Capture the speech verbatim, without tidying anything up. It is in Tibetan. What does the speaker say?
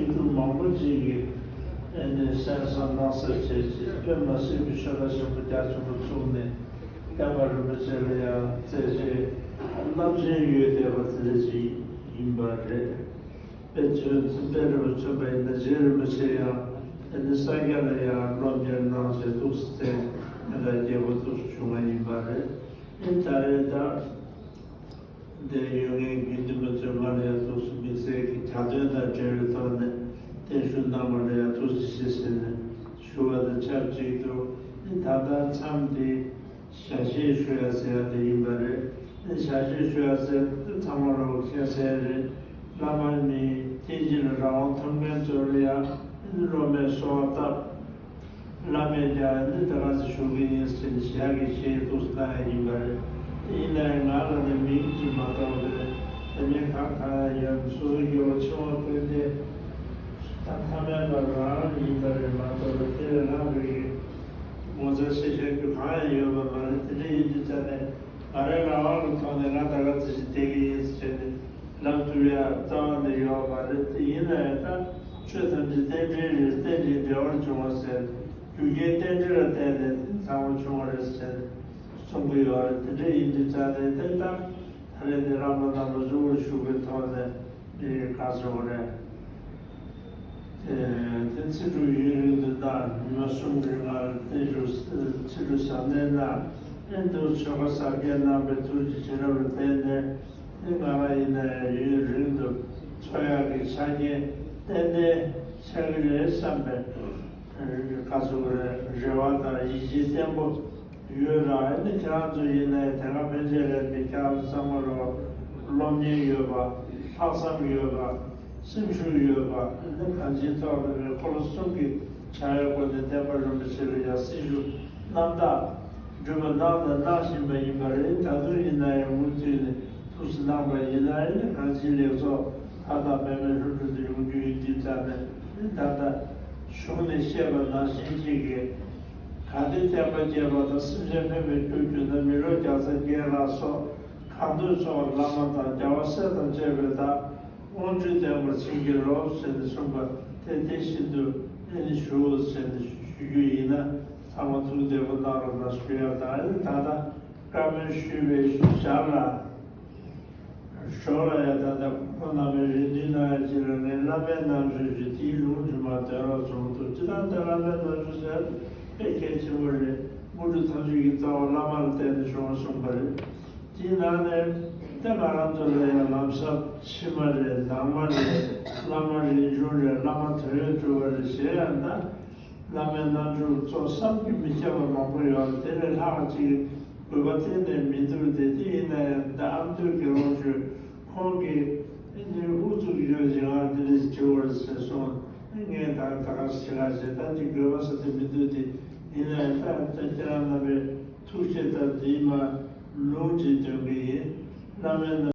ཆོས་དྲུག་མང་པོ་ཅིག་གིས་ཨ་ནི་གསན་བསམ་གནང་བསམ་བྱས་ཅིག་དཔེ་མ་སྲིད་པའི་ཆོས་བཀའ་ཆེན་པོ་རྒྱ་ཆེན་པོ་བཙུགས་ནས་བསྟན་པ་རིན་པོ་ཆེ་ལ་ཡང་རྩེ་གཅིག་རླབས་ཆེན་ཡོད་བསྡད་པ་དེ་འདྲ་ཅིག་ཡིན་པ་རེད། དཔེ་མཚོན་དཔེ་འདྲ་བ་མཚོན་པ་ཡིན་ན་རྗེ་རིན་པོ་ཆེ་ཡང་ཨ་ནི་སངས་རྒྱས་ལ་ཡང་སློབ་གཉེར་གནང་བྱས་ཐུགས་སུ་བརྩེ་ནས་ད་རྒྱལ་པོ་ཐུགས་སུ་བྱུང་བ་ཡིན་པ་རེད། ཨ་ནི་ད་རེས་ད། འདིར་ཡོད་མཁན་དགེ་འདུན་པ་ཚོས་སྔར་ཡང་ཐུགས་སུ་དམིགས་བསལ་གྱི་གྱ་སྟོན་དང་འབྲེལ་བའི་ཐོག་ནས་བརྟན་བཞུགས་གནང་བ་ལ་ཡང་ཐུགས་རྗེ་ཆེ་ཟེར་ནས་ཞུ་བ་དང་ཆབས་ཅིག་ཏུ། ད་ལྟ་མཚམས་འདི་ཞལ་བཞེས་ཞུ་ཡ་ཟེར་ཡ་དེ་ཡིན་པ་རེད། ཞལ་བཞེས་ཞུ་ཡ་ཟེར་དུས་ཚང་མ་རོགས་ཤེས་གསལ་རེད། བླ་མ་ནི་སྐྱེ་འཆི་ལ་རང་དབང་ཐོབ་མཁན་ཚོ་ལ་ཡང་སློབ་མས་གསོལ་བ་བཏབ། བླ་མས་ཀྱང་འདི་ད་ག་ཚོད་ཞུ་གི་ཡིན་ཟེར་ནས་ཞལ་གྱིས་བཞེས་ཐུགས་སུ་བཏང་ཡ་ཡིན་པ་རེད། དེ་ཡིན་ན་ཡང་ང་ལ་ནི་མིང་ཅིག་མ་གཏོགས་པའི་དེ་ནས་གང་གང་ཡང་ཡོད། སོ་སོ་རྒྱལ་བ་ཆེན་པོ་ཀུན་ལྡན་ད་ཐ་མལ་པ་རང་རང་ཡིན་པ་རེད་མ་གཏོགས་པའི་དེ་ལས་ལྷག་པའི་ངོ་མཚར་ཆེ་ཤོས་ཀྱི་གང་ཡང་ཡོད་པ་མ་རེད། དེ་འདྲ་ཡིན་དུས་ཙང་ནས་ང་རའི་རང་དབང་གི་ཐོག་ནས་ང་ད་ག་ཚོད་ཅིག་བསྡད་ཀྱི་ཡིན་ཟེར་ནས་ལབ་ཐུབ་ཡ་རྩ་བ་ནས་ཡོད་པ་མ་རེད། དེ་ཡིན་ན་ཡང་ད། ཆོས་ཐམས་ཅད་རྟེན་འབྲེལ་རེད། རྟེན་ཅིང་འབྲེལ་བར་འབྱུང་བ་ཟེར། རྒྱུ་རྐྱེན་རྟེན་འབྲེལ་ལ་བརྟེན་ནས་ཚང་མ་བྱུང་བ་རེད་ཟེར་གསུང་གི་ཡོད་རེད། དེ་འདྲ་ཡིན་དུས་ཙང་ནས་དེ་ལྟར་ད་རེས་དེ་བླ་མ་རྣམ་པ་གཙོ་བོར་ཞུགས་པའི་ཐོག་ནས་འདི་ག་ཟེར་དགོས་རེད། དེ་དེ་ཚེས་དྲུག་ཡུན་རིང་དུ་གནང་། ཉི་མ་གསུམ་གྱི་སྔར་བརྟན་བཞུགས་ཚེས་དྲུག་གཟབ་ནན་གནང་། ཨེ་འདུག་ཆོ་ག་གཟབ་རྒྱས་གནང་བའི་ཐུགས་རྗེ་བྱིན་རླབས་ལ་བརྟེན་ནས། དེ་ང་རང་ཡིན་ན་ཡང་ཡུན་རིང་དུ་འཚོ་ཡག་གི་ཆ་རྐྱེན་ཏན་ཏན་ཆགས་ཀྱི་རེད་བསམ་པའི་ག་ཚོད་རེ་རེ་བ་དང་ཡིད་ཆེས་བརྟན་པོ་ཡོད་ལ། ཨ་ནི་ཁྱེད་རང་ཚོ་ཡིན་ན་ཡང་དེ་སྔ་ཕན་ཆད་ལས་པའི་ཁྱེད་རང་ཚོ་ཚང་མ་ལོ་སློབ་གཉེར་ཡོད་པ། ལྷག་བསམ་ཡོད་པ། སེམས་ཤུགས་ཡོད་པ། ཨ་ནི་གང་ཅིའི་ཐོག་ནས་འཁོར་ལོ་གསུམ་གྱི་བྱ་བའི་སྒོ་ནས་བསྟན་པ་རིན་པོ་ཆེ་ལ་ཡང་སྲི་ཞུ་རྣམ་དག་སྒྲུབ་པ་གནང་དང་གནང་བཞིན་པ་ཡིན་པ་རེད། ད་དུང་ཡིན་ན་ཡང་མུ་མཐུད་ནས་ཐུགས་སུ་གནང་པ་ཡིན་ན་ཡང་གང་ཅིའི་ལེགས་ཚོགས་མཐའ་དག་འབད་མེད་ལྷུན་གྲུབ་ཏུ་ཡོང་རྒྱུ་ཡིན་དུས་ཙང་ནས། ད་ལྟ་གཞུང་ནས་བཤད་པ་ནང་བཞིན་ཅིག་གིས་གལ་ཏེ་བསྟན་པ་རྒྱས་པ་དང་སེམས་ཅན་ཕན་པའི་རྒྱུར་གྱུར་ན། མི་ལོ་བརྒྱ་རྩ་བརྒྱད་ལ་སོགས་གང་འདོད་འཚོ་བར་བླ་མ་དང་རྒྱལ་བ་སྲས་དང་བཅས་པའི་བདག་དབང་ཕྱུག་བསྟེན་པར་བྱིན་གྱིས་རློབས་ཟེར་ནས་གསུངས་པ་དེ་དེ་བཞིན་དུ་ཨེ་ནི་ཞུའོ་ཟེར་ནས་ཞུ་རྒྱུ་ཡིན་ན། ཚང་མ་ཐུགས་བདེ་པོ་གནང་རོགས་གནང་ཞུ་ཡ་དང་། ཨེ་ནི་ད་ལྟ་བཀའ་མོལ་ཞུས་པའི་ཞར་ལ། ཞོར་ལ་ཡང་ད་ལྟ་ཁོང་རྣམ་པས་རེ་འདུན་གནང་ཡ་ཅིག་ལ། ངས་བླ་མའི་རྣམ་དཔྱོད་ཀྱིས་དེའི་ལུང་དྲི་མ་དོན་རབ་གསུངས་འདུག་སྤྱིར་བཏང་ད་བླ་མའི་རྣམ་དཔྱོད་ཟེར་དཔེ་གལ་ཆེན་པོ་རེད། དངོས་གྲུབ་ཐམས་ཅད་ཀྱི་རྩ་བ་བླ་མ་ལ་བརྟེན་ནས་བྱུང་བ་གསུངས་པ་རེད། དེའི་ནང་ནས་ད་ང་རང་ཚོ་ལ་ཡང་ལམ་སང་ཕྱི་མ་རེད། ནང་མ་རེད། བླ་མ་རིམ་བྱུང་རེད། བླ་མ་དོན་ཡོད་གྲུབ་པ་རེད་ཟེར་ཡང་ད། བླ་མའི་རྣམ་འགྱུར་ཚོ་བསམ་གྱིས་མི་ཁྱབ་པ་མང་པོ་ཡོད། དེ་ལས་ལྷག་ཅིག་དགོས་པ་གཏན་ནས་མི་འདུག་སྟེ། དེ་ཡིན་ན་ཡང་ད་ཨ་མདོའི་དགེ་སློང་ཚོས་ཁོང་གིས་ཨ་ནི་ཨུ་ཚུགས་ཡོད་ཅིག་ང་འདི་འདྲ་ཞིག་བྲིས་པ་རེད་ཟེར་སོང་། ངས་ད་ད་ག་ཟེ་ག་ཟེ་ད་འདི་དགོས་པ་ཟེར་དེ་མི་འདུག་སྟེ། ཡིན་ན་ཡང་ད་ད་ཁྱེད་རང་རྣམ་པའི་ཐུགས་བསྐྱེད་ལྟར་འདིའི་མ་ལུང་ཅིག་འདོན་གྱི་ཡིན། བླ་མའི་རྣམ་